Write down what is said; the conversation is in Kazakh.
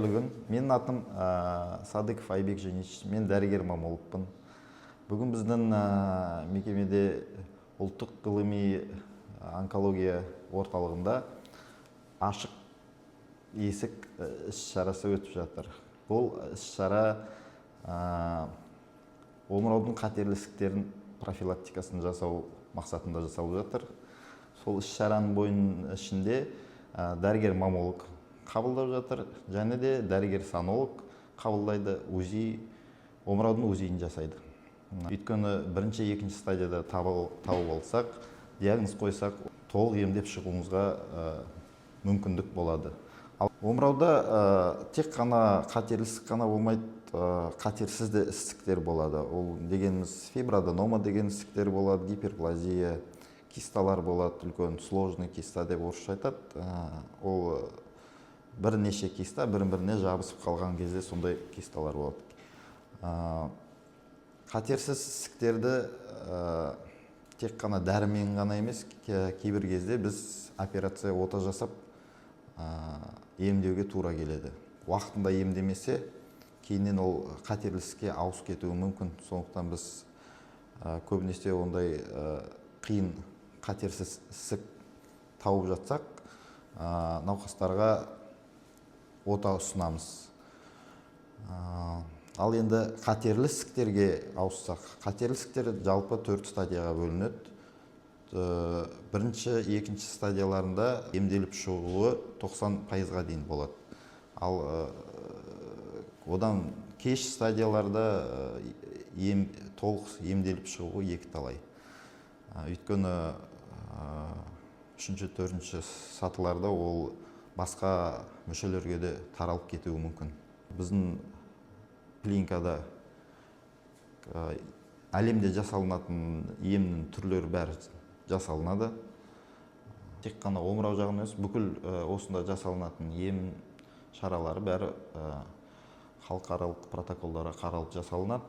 Қайырлы күн! Менің атым Садыков Айбек Женич, мен дәрігер маммологпын. Бүгін біздің мекемеде, Ұлттық ғылыми онкология орталығында ашық есік іс шарасы өтіп жатыр. Бұл іс шара омыраудың қатерлі ісіктерін профилактикасын жасау мақсатында жасалып жатыр. Сол іс шараның бойының ішінде дәрігер маммолог қабылдап жатыр және де дәрігер санолог қабылдайды, УЗИ, омыраудың УЗИін жасайды. Өйткені бірінші, екінші стадияда тауып алсақ, диагноз қойсақ, толық емдеп шығуымызға мүмкіндік болады. Ал омырауда тек қана қатерлі ісік қана болмайды, қатерсіз де ісіктер болады. Ол дегеніміз фиброаденома деген ісіктер болады, гиперплазия, кисталар болады, үлкен сложный киста деп орысша айтады. Ол бірнеше киста бір біріне жабысып қалған кезде сондай кисталар болады. Қатерсіз ісіктерді тек қана дәрімен ғана емес, кейбір кезде біз операция, ота жасап емдеуге тура келеді. Уақытында емдемесе, кейіннен ол қатерлі ісікке ауысып кетуі мүмкін. Сондықтан біз көбінесе ондай қиын қатерсіз ісік тауып жатсақ, науқастарға ота ұсынамыз. Ал енді қатерлі ісіктерге ауыссақ, қатерлі ісіктер жалпы төрт стадияға бөлінеді. Бірінші, екінші стадияларында емделіп шығуы 90%-ға дейін болады. Ал одан кеш стадияларда толық емделіп шығуы екі талай. Өйткені үшінші, төртінші сатыларда ол басқа мүшелерге де таралып кетуі мүмкін. Біздің клиникада әлемде жасалынатын емнің түрлері бәрі жасалынады. Тек қана омырау жағынан емес, бүкіл осында жасалынатын ем шаралары бәрі халықаралық протоколдарға қаралып жасалынады.